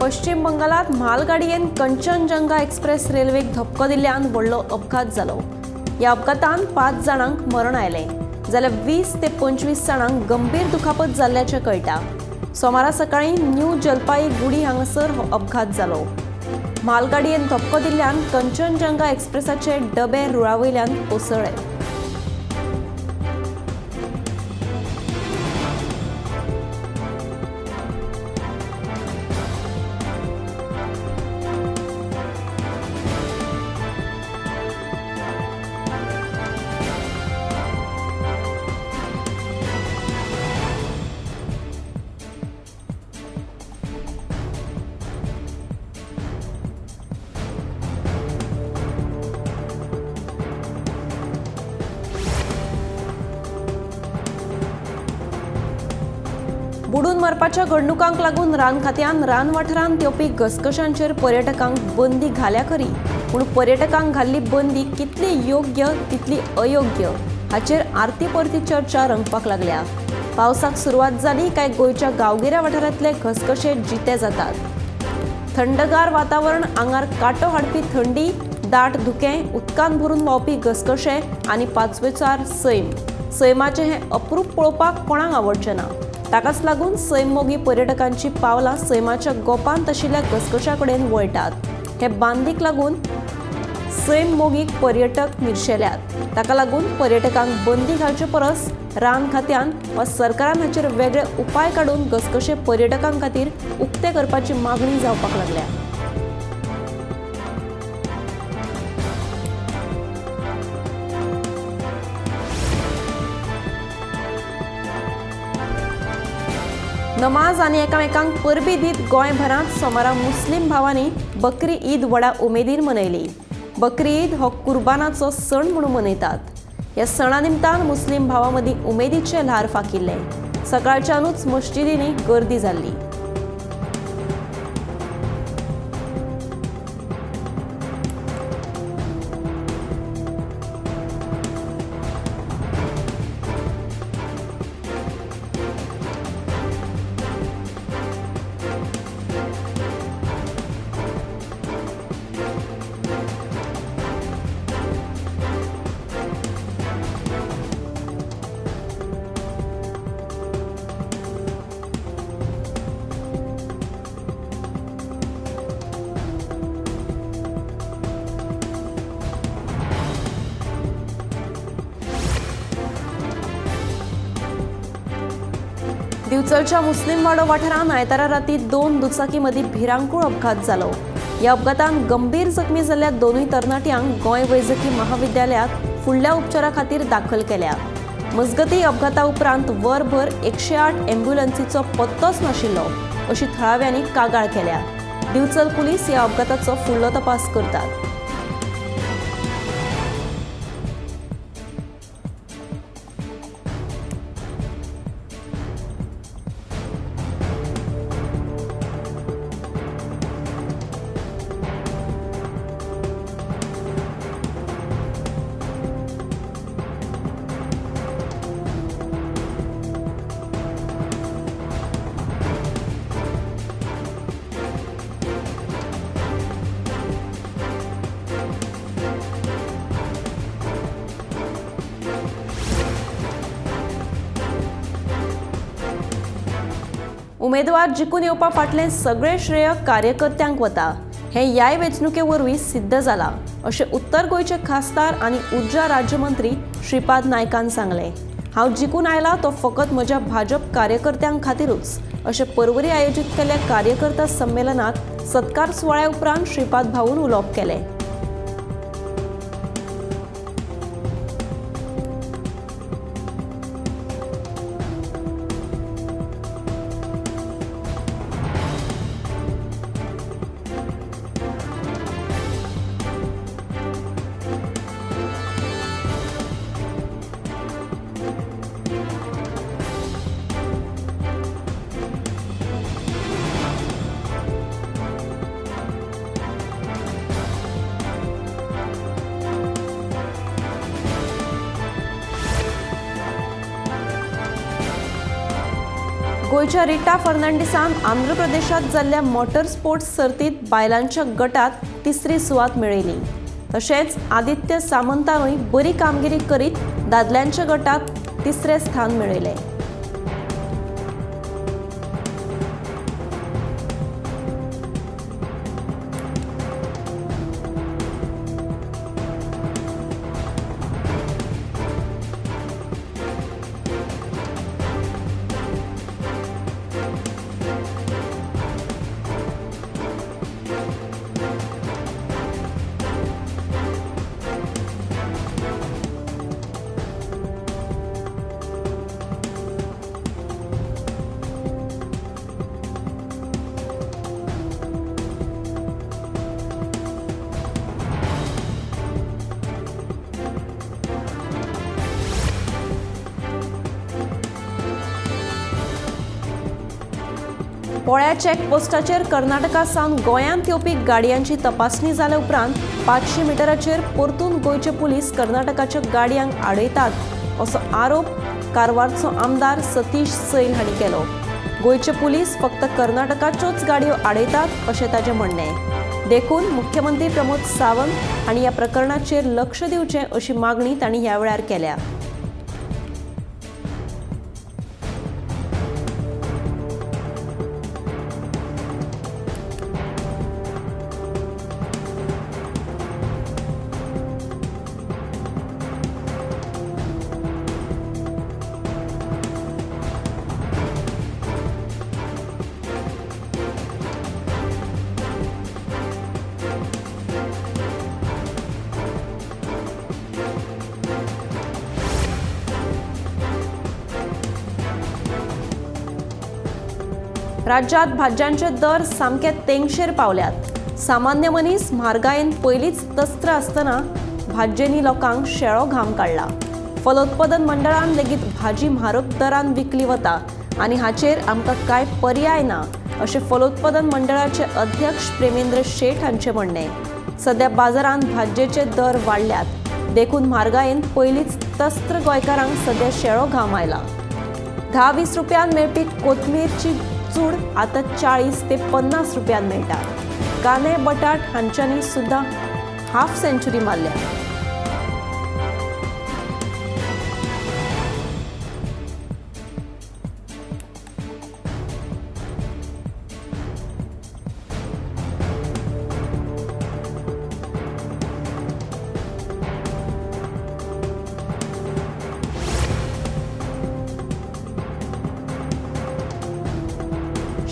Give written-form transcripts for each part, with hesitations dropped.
पश्चिम बंगालात म्हालगाडयेन Kanchenjunga express रेल्वेक धपको दिल्ल्यान व्हडलो अपघात जालो। ह्या अपघातान 5 जाणांक मरण आयलें जाल्यार 20 ते 25 जाणांक गंभीर दुखापत जाल्ल्याचें कळटा। सोमारा सकाळीं न्यू जलपाईगुडी हांगासर हो अपघात जालो। म्हालगाडयेन धपको दिल्ल्यान कंचनजंगा एक्सप्रेसाचे डबे रुळा वयल्यान कोसळ्ळे। बुडून मरपाच्या घडणुकांक लागून रान खात्यान रान वाठारांत येवपी घसघशांचेर पर्यटकांक बंदी घाल्या खरी, पूण पर्यटकांक घाल्ली बंदी कितली योग्य तितली अयोग्य हाचेर आरती परती चर्चा रंगपाक लागल्या। पावसाक सुरवात जाली काय गोंयच्या गांवगिऱ्या वाठारांतले घसघशे जिते जातात। थंडगार वातावरण, आंगार कांटो हाडपी थंडी, दाट धुकें, उदकान भरून व्हांवपी घसघशे आनी पाचवेचार सैम। सैमाचें हें अप्रूप पळोवपाक कोणाक आवडचें ना। ताकाच लागून सैममोगी पर्यटकांची पावलां सैमाच्या गोपांत आशिल्ल्या घसघशा कडेन वळटात। हे बांदीक लागून सैममोगी पर्यटक निर्शेल्यात। ताका लागून पर्यटकांक बंदी घालचे परस रान खात्यान वा सरकारान हाचेर वेगळे उपाय काडून घसघशे पर्यटकां खातीर उक्ते करपाची मागणी जावपाक लागल्या। नमाज आनी एकामेकांक परबी दीत गोंयभरांत सोमारा मुस्लीम भावांनी बकरी ईद व्हडा उमेदीन मनयली। बकरी ईद हो कुर्बानाचो सण म्हणून मनयतात। ह्या सणा निमतान मुस्लीम भावां मदीं उमेदीचें ल्हार फाकिल्लें। सकाळच्यानूच मस्जिदींनी गर्दी जाल्ली। दिवचलच्या मुस्लिम वाडो वाठारांत आयतारा राती 2 दुचाकी मदीं भिरांकूळ अपघात जालो। ह्या अपघातान गंभीर जखमी जाल्ल्या दोनूय तरणाट्यांक गोंय वैजकी महाविद्यालयांत फुडल्या उपचारा खातीर दाखल केल्या। मजगतीं अपघाता उपरांत वरभर 108 एम्ब्युलन्सीचो पत्तोच नाशिल्लो अशी थळाव्यांनी कागाळ केल्या। दिवचल पुलीस ह्या अपघाताचो फुडलो तपास करतात। उमेदवार जिखून येवपा फाटलें सगळें श्रेय कार्यकर्त्यांक वता हें ह्याय वेंचणुके वरवीं सिद्ध जालां अशें उत्तर गोंयचे खासदार आनी उर्जा राज्यमंत्री श्रीपाद नायकान सांगलें। हांव जिखून आयला तो फकत म्हज्या भाजप कार्यकर्त्यां खातीरूच अशें परवरी आयोजीत केल्ल्या कार्यकर्ता संमेलनात सत्कार सुवाळ्या उपरांत श्रीपाद भाऊन उलोवप केलें। गोंयच्या रिटा फर्नांडीसान आंध्र प्रदेशात जाल्ल्या मोटर स्पोर्ट्स सर्तीत बायलांच्या गटात तिसरी सुवात मेळयली. तशेंच आदित्य सामंतानूय बरी कामगिरी करीत दादल्यांच्या गटात तिसरे स्थान मेळयलें. पोळ्या चेकपोस्टाचेर कर्नाटका सावन गोंयांत येवपी गाडयांची तपासणी जाल्या उपरांत 500 मिटराचेर परतून गोंयचे पुलीस कर्नाटकाच्या गाडयांक आडयतात असो आरोप कारवारचो आमदार सतीश सैल हांणी केलो. गोंयचे पुलीस फक्त कर्नाटकाच्योच गाडयो आडयतात अशें ताचें म्हणणें. देखून मुख्यमंत्री प्रमोद सावंत हांणी ह्या प्रकरणाचेर लक्ष दिवचें अशी मागणी तांणी ह्या वेळार केल्या. राज्यात भाज्यांचे दर सामके तेंगशेर पावल्यात. सामान्य मनीस म्हारगायेन पयलींच तस्त्र आसतना भाजयेंनी लोकांक शेळो घाम काडला. फलोत्पादन मंडळान लेगीत भाजी म्हारग दरान विकली वता आनी हाचेर आमकां कांय पर्याय ना अशें फलोत्पादन मंडळाचे अध्यक्ष प्रेमेंद्र शेठ हांचें म्हणणें. सद्या बाजारांत भाजयेचे दर वाडल्यात देखून म्हारगायेन पयलींच तस्त्र गोंयकारांक सद्या शेळो घाम आयला. 10-20 रुपयान मेळपी कोथमीरची चूड आता 40 ते 50 रुपयान मेळटा. कांदे बटाट हांच्यांनी सुद्धा हाफ सेंचुरी मारल्या.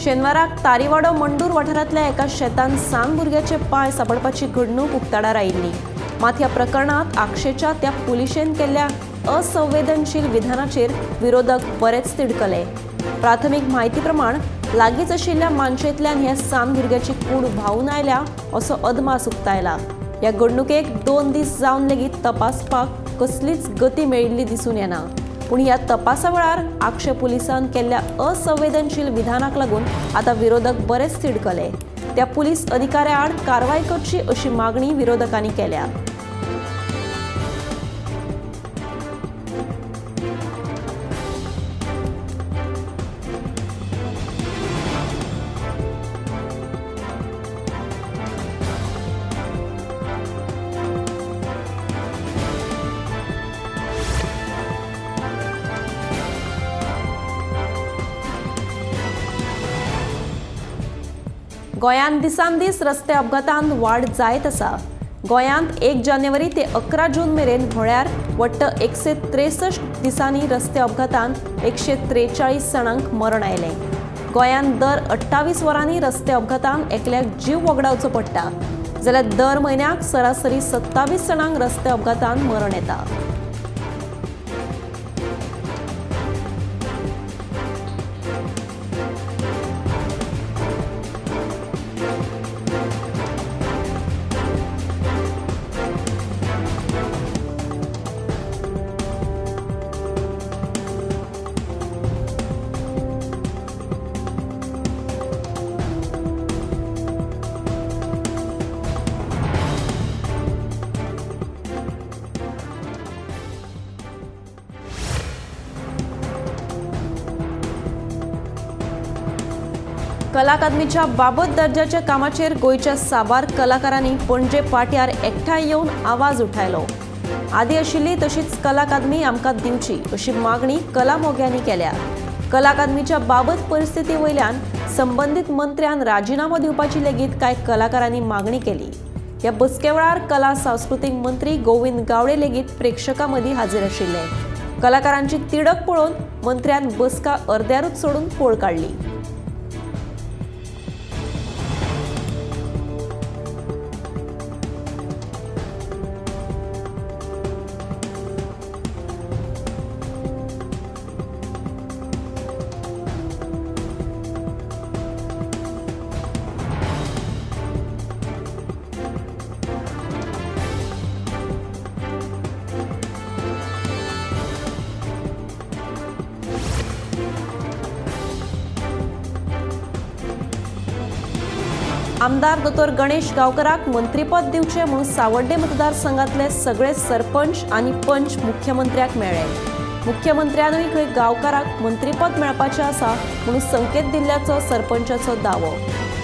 शेनवाराक तारीवाडो मंडूर वाठारांतल्या एका शेतान सान भुरग्याचे पांय सापडपाची घडणूक उक्ताडार आयिल्ली. मात ह्या प्रकरणात आक्षेच्या त्या पुलिशेन केल्ल्या असंवेदनशील विधानाचेर विरोधक बरेच तिडकले. प्राथमीक म्हायती प्रमाण लागींच आशिल्ल्या मानशेंतल्यान ह्या सान भुरग्याची कूड व्हांवून आयल्या असो अदमास उक्तायला. ह्या घडणुकेक 2 दीस जावन लेगीत तपासपाक कसलीच गती मेळिल्ली दिसून येना. पूण ह्या तपासा वेळार आक्षे पुलिसान केल्ल्या असंवेदनशील विधानाक लागून आतां विरोधक बरेच तिडकले. त्या पुलीस अधिकाऱ्या आड कारवाय करची अशी मागणी विरोधकांनी केल्या. गोंयांत दिसान दीस रस्ते अपघातांत वाड जायत आसा. गोंयांत 1 जानेवारी ते 11 जून मेरेन म्हळ्यार वट्ट 163 दिसांनी रस्ते अपघातांत 143 जाणांक मरण आयलें. गोंयांत दर 28 वरांनी रस्ते अपघातांत एकल्याक जीव वगडावचो पडटा, जाल्यार दर म्हयन्याक सरासरी 27 जाणांक रस्ते अपघातांत मरण येता. कला अकादमीच्या बाबत दर्जाच्या कामाचेर गोंयच्या साबार कलाकारांनी पणजे पाट्यार एकठांय येवन आवाज उठायलो। आदी आशिल्ली तशीच कला अकादमी आमकां दिवची अशी मागणी कला मोग्यांनी केल्या। कला अकादमीच्या बाबत परिस्थिती वयल्यान संबंदीत मंत्र्यान राजिनामो दिवपाची लेगीत कांय कलाकारांनी मागणी केली। ह्या बसके वेळार कला सांस्कृतीक मंत्री गोविंद गावडे लेगीत प्रेक्षकां मदीं हाजीर आशिल्ले। कलाकारांची तिडक पळोवन मंत्र्यान बसका अर्द्यारूच सोडून पळ काडली। आमदार दोतोर गणेश गांवकराक मंत्रीपद दिवचें म्हणून सावड्डे मतदारसंघातले सगळे सरपंच आनी पंच मुख्यमंत्र्याक मेळ्ळे। मुख्यमंत्र्यानूय खंय गांवकाराक मंत्रीपद मेळपाचें आसा म्हणून संकेत दिल्ल्याचो सरपंचाचो दावो।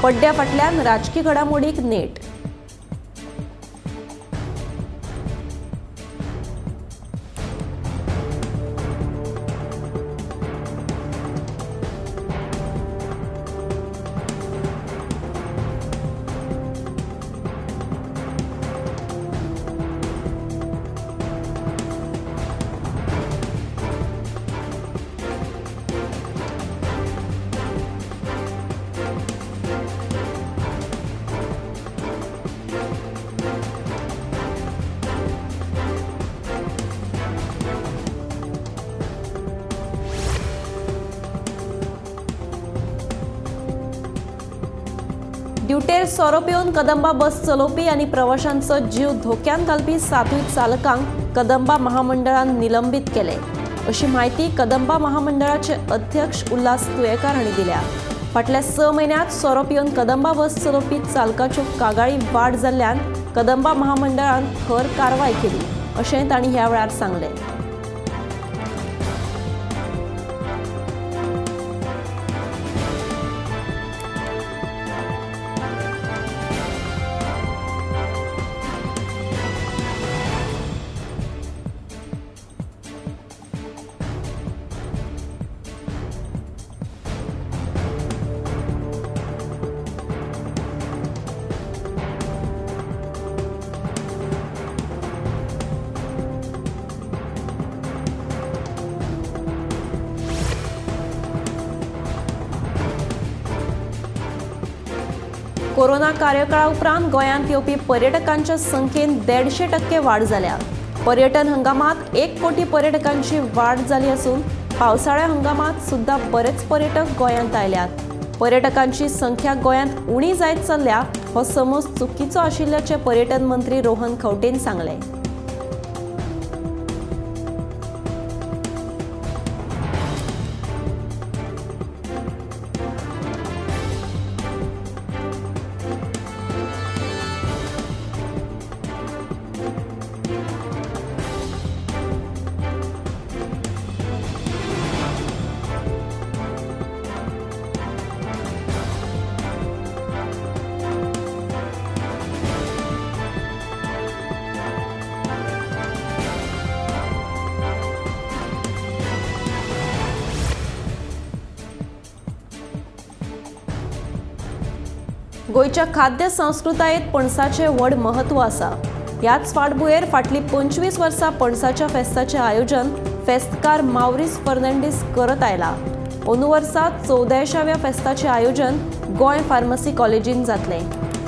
पड्ड्या फाटल्यान राजकी घडामोडीक नेट। ड्युटेर सोरो पिवन कदंबा बस चलोवपी आनी प्रवाशांचो जीव धोक्यांत घालपी 7 चालकांक कदंबा महामंडळान निलंबीत केले अशी म्हायती कदंबा महामंडळाचे अध्यक्ष उल्हास तुयेकार हांणी दिल्या। फाटल्या 6 म्हयन्यांत सोरो पिवन कदंबा बस चलोवपी चालकाच्यो कागाळी वाड जाल्ल्यान कदंबा महामंडळान खर कारवाय केली अशें तांणी ह्या वेळार सांगलें। कोरोना कार्यकाळा उपरांत गोंयांत येवपी पर्यटकांच्या संख्येन 150% वाड जाल्या। पर्यटन हंगामात 1 कोटी पर्यटकांची वाड जाली असून पावसाळ्या हंगामात सुद्धा बरेच पर्यटक गोंयांत आयल्यात। पर्यटकांची संख्या गोंयांत उणी जायत चल्ल्या हो समज चुकीचो आशिल्ल्याचें पर्यटन मंत्री रोहन खंवटेन सांगलें। गोंयच्या खाद्य संस्कृतायेंत पणसाचें व्हड म्हत्व आसा। ह्याच फाटभुंयेर फाटलीं 25 वर्सां पणसाच्या फेस्ताचें आयोजन फेस्तकार मावरीस फर्नांडीस करत आयला। अंदू वर्सा 14व्या फेस्ताचें आयोजन गोंय फार्मसी कॉलेजीन जातलें।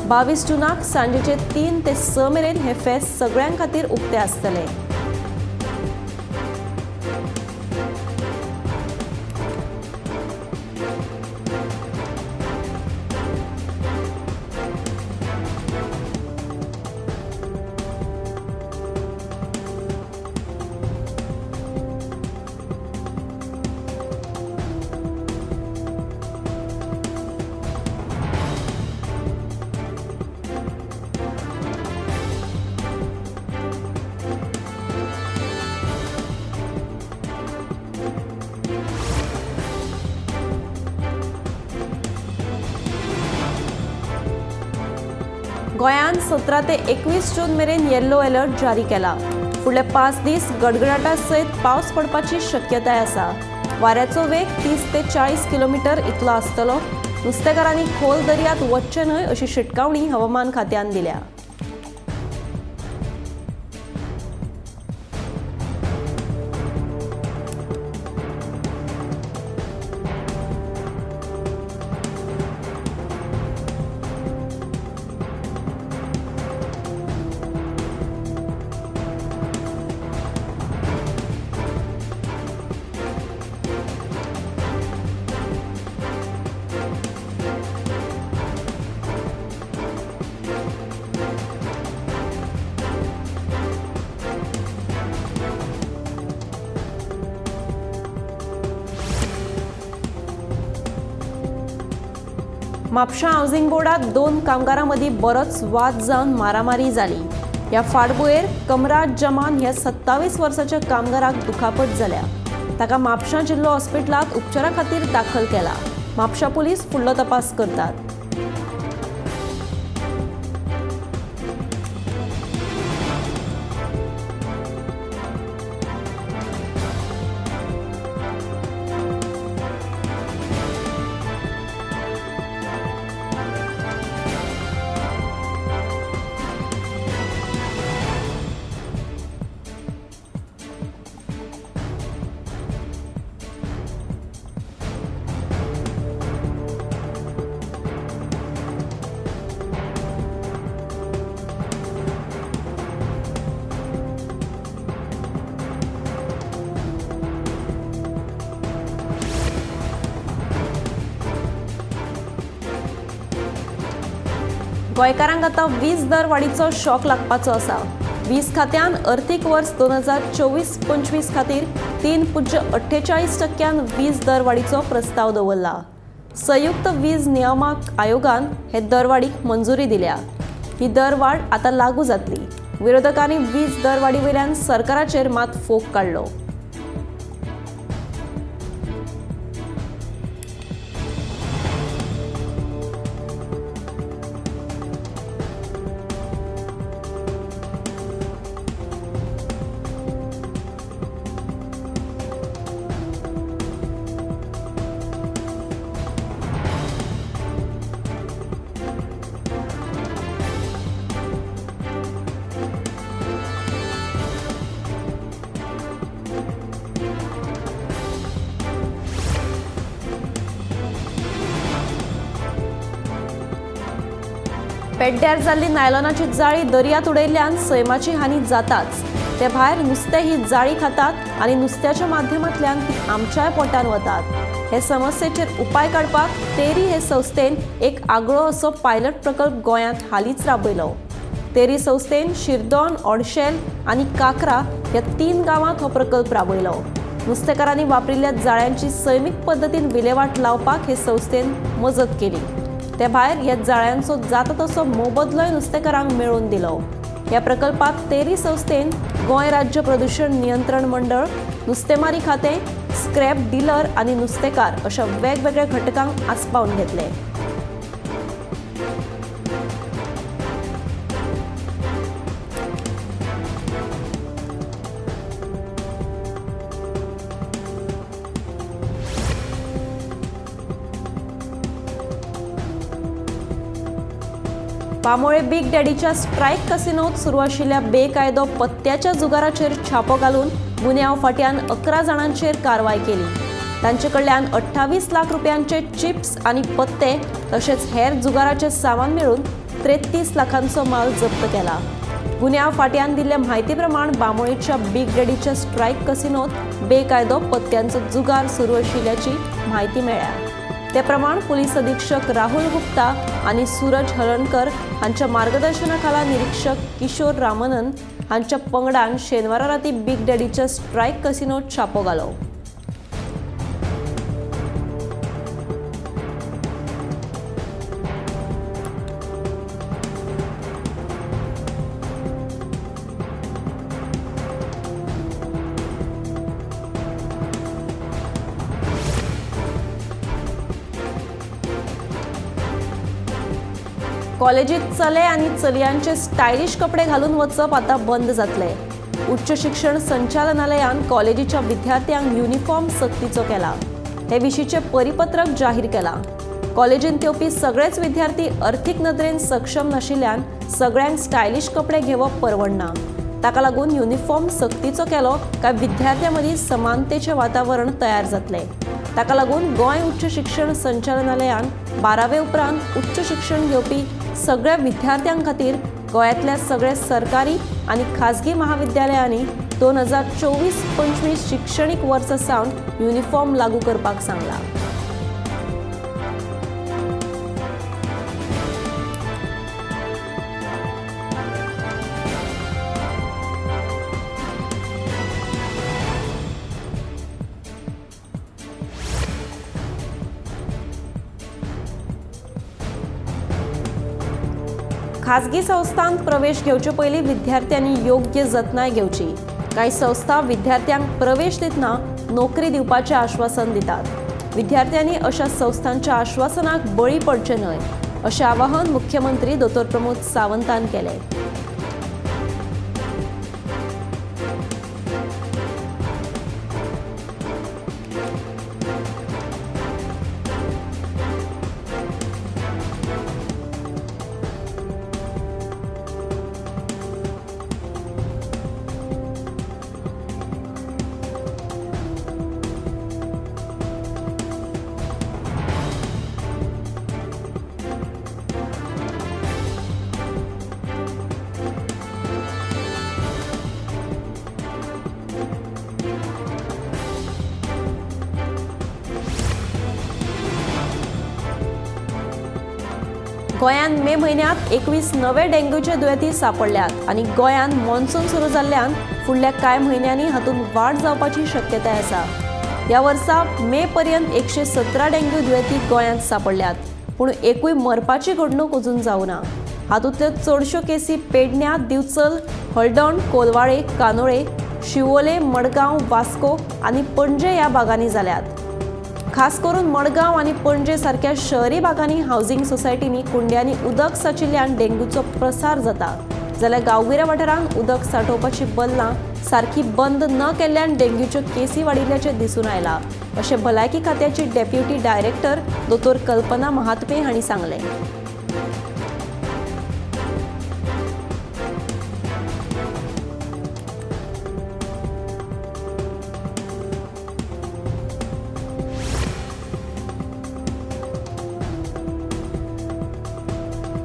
22 जूनाक सांजेचे 3 ते 6 मेरेन हें फेस्त सगळ्यां खातीर उक्तें आसतलें। गोंयांत 17 ते 21 जून मेरेन येल्लो अलर्ट जारी केला. फुडले 5 दीस गडगडाटा सयत पावस पडपाची शक्यताय आसा. वाऱ्याचो वेग 30 ते 40 किलोमीटर इतलो आसतलो. नुस्तेकारांनी खोल दर्यांत वचचें न्हय अशी शिटकावणी हवामान खात्यान दिल्या. म्हापशा हावसिंग बोर्डात 2 कामगारां मदीं बरोच वाद जावन मारामारी जाली. ह्या फाटभुंयेर कमराज जमान ह्या 27 वर्साच्या कामगाराक दुखापत जाल्या. ताका म्हापशा जिल्लो हॉस्पिटलांत उपचारा खातीर दाखल केला. म्हापशा पुलीस फुडलो तपास करतात. गोंयकारांक आतां वीज दर वाडीचो शॉक लागपाचो आसा. वीज खात्यान अर्थीक वर्स 2024-25 खातीर 3.48% वीज दरवाडीचो प्रस्ताव दवरला. संयुक्त वीज नियामक आयोगान हे दरवाडीक मंजुरी दिल्या. ही दरवाड आतां लागू जातली. विरोधकांनी वीज दरवाडी वयल्यान सरकाराचेर मात फोग काडलो. पेड्ड्यार जाल्ली नायलॉनाची जाळी दर्यांत उडयल्ल्यान सैमाची हानी जाताच. ते भायर नुस्तें ही जाळी खातात आनी नुस्त्याच्या माध्यमांतल्यान ती आमच्याय पोटान वतात. हे समस्येचेर उपाय काडपाक तेरी हे संस्थेन एक आगळो असो पायलट प्रकल्प गोंयांत हालींच राबयलो. तेरी संस्थेन शिरदोन, ओडशेल आनी काकरा ह्या 3 गांवांत हो प्रकल्प राबयलो. नुस्तेकारांनी वापरिल्ल्या जाळ्यांची सैमीक पद्दतीन विलेवाट लावपाक हे संस्थेन मजत केली. ते भायर ह्या जाळ्यांचो जाता तसो मोबदलोय नुस्तेकारांक मेळोवन दिलो. ह्या प्रकल्पात तेरी संस्थेन गोंय राज्य प्रदूषण नियंत्रण मंडळ, नुस्तेमारी खातें, स्क्रॅप डिलर आनी नुस्तेकार अशा वेगवेगळ्या घटकांक आस्पावन घेतले. बांबोळे बिग डॅडीच्या स्ट्रायक कसिनोत सुरू आशिल्ल्या बेकायदो पत्त्याच्या जुगाराचेर छापो घालून गुन्यांव फाट्यान 11 जाणांचेर कारवाय केली. तांचे कडल्यान 28 लाख रुपयांचे चिप्स आनी पत्ते तशेंच हेर जुगाराचें सामान मेळून 33 लाखांचो माल जप्त केला. गुन्यांव फाट्यान दिल्ले म्हायती प्रमाण बांबोळेच्या बिग डॅडीच्या स्ट्रायक कसिनोत बेकायदो पत्त्यांचो जुगार सुरू आशिल्ल्याची म्हायती मेळ्ळ्या. ते प्रमाण पुलीस अधीक्षक राहुल गुप्ता आनी सूरज हळर्णकर हांच्या मार्गदर्शनाखाला निरीक्षक किशोर रामनन हांच्या पंगडान शेनवारा राती बिग डॅडीच्या स्ट्रायक कसिनोत छापो घालो. कॉलेजीत चले आनी चलयांचे स्टायलिश कपडे घालून वचप आतां बंद जातले। उच्च शिक्षण संचालनालयान कॉलेजीच्या विद्यार्थ्यांक युनिफॉर्म सक्तीचो केला। हे विशींचें परिपत्रक जाहीर केलां। कॉलेजींत येवपी सगळेच विद्यार्थी अर्थीक नदरेन सक्षम नाशिल्ल्यान सगळ्यांक स्टायलिश कपडे घेवप परवडना। ताका लागून युनिफॉर्म सक्तीचो केलो काय विद्यार्थ्यां मदीं समानतेचें वातावरण तयार जातलें। ताका लागून गोंय उच्च शिक्षण संचालनालयान 12वे उपरांत उच्च शिक्षण घेवपी सगळ्या विद्यार्थ्यां खातीर गोंयांतल्या सगळे सरकारी आनी खाजगी महाविद्यालयांनी 2024-25 शिक्षणीक वर्सा सावन युनिफॉर्म लागू करपाक सांगलां। खाजगी संस्थांत प्रवेश घेवचे पयलीं विद्यार्थ्यांनी योग्य जतनाय घेवची। कांय संस्था विद्यार्थ्यांक प्रवेश दितना नोकरी दिवपाचें आश्वासन दितात। विद्यार्थ्यांनी अशा संस्थांच्या आश्वासनाक बळी पडचें न्हय अशें आवाहन मुख्यमंत्री दोतोर प्रमोद सावंतान केलें। गोंयांत मे म्हयन्यांत 21 नवे डेंग्यूचे दुयेंती सांपडल्यात आनी गोंयांत मॉन्सून सुरू जाल्ल्यान फुडल्या कांय म्हयन्यांनी हातूंत वाड जावपाची शक्यताय आसा। ह्या वर्सा मे पर्यंत 117 डेंग्यू दुयेंती गोंयांत सांपडल्यात, पूण एकूय मरपाची घडणूक अजून जावना। हातूंतल्यो चडश्यो केसी पेडण्या, दिवचल, हळदण, कोलवाळे, कानोळे, शिवोले, मडगांव, वास्को आनी पणजे ह्या भागांनी जाल्यात। खास करून मडगांव आनी पणजे सारक्या शहरी भागांनी हावसिंग सोसायटींनी कुंड्यांनी उदक साचिल्ल्यान डेंग्यूचो प्रसार जाता, जाल्यार गांवगिऱ्या वाठारांत उदक सांठोवपाची बल्लां सारकी बंद न केल्ल्यान डेंग्यूच्यो केसी वाडिल्ल्याचें दिसून आयलां अशें भलायकी खात्याची डेप्युटी डायरेक्टर दोतोर कल्पना महात्मे हांणी सांगलें।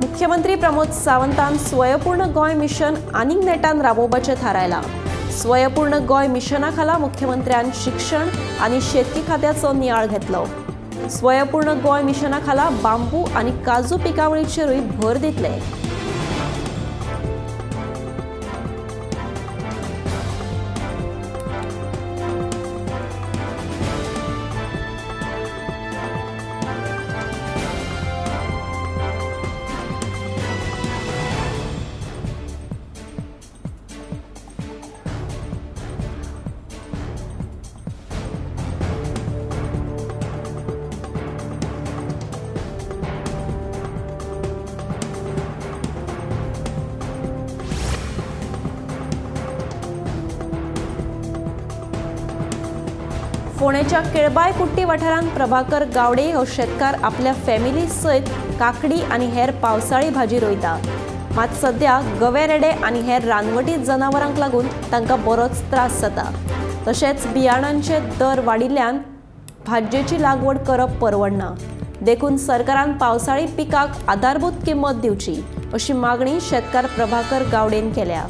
मुख्यमंत्री प्रमोद सावंतान स्वयंपूर्ण गोंय मिशन आनीक नेटान राबोवपाचें थारायलां। स्वयंपूर्ण गोंय मिशना खाला मुख्यमंत्र्यान शिक्षण आनी शेतकी खात्याचो नियाळ घेतलो। स्वयंपूर्ण गोंय मिशना खाला बांबू आनी काजू पिकावळीचेरूय भर दितले। फोंडेच्या केळबाय कुट्टी वाठारांत प्रभाकर गावडे हो शेतकार आपल्या फॅमिली सयत काकडी आनी हेर पावसाळी भाजी रोयता। मात सध्या गवे रेडे आनी हेर रानवटी जनावरांक लागून तांकां बरोच त्रास जाता। तशेंच बियाणांचे दर वाडिल्ल्यान भाजयेची लागवड करप परवडना, देखून सरकारान पावसाळी पिकाक आधारभूत किंमत दिवची अशी मागणी शेतकार प्रभाकर गावडेन केल्या।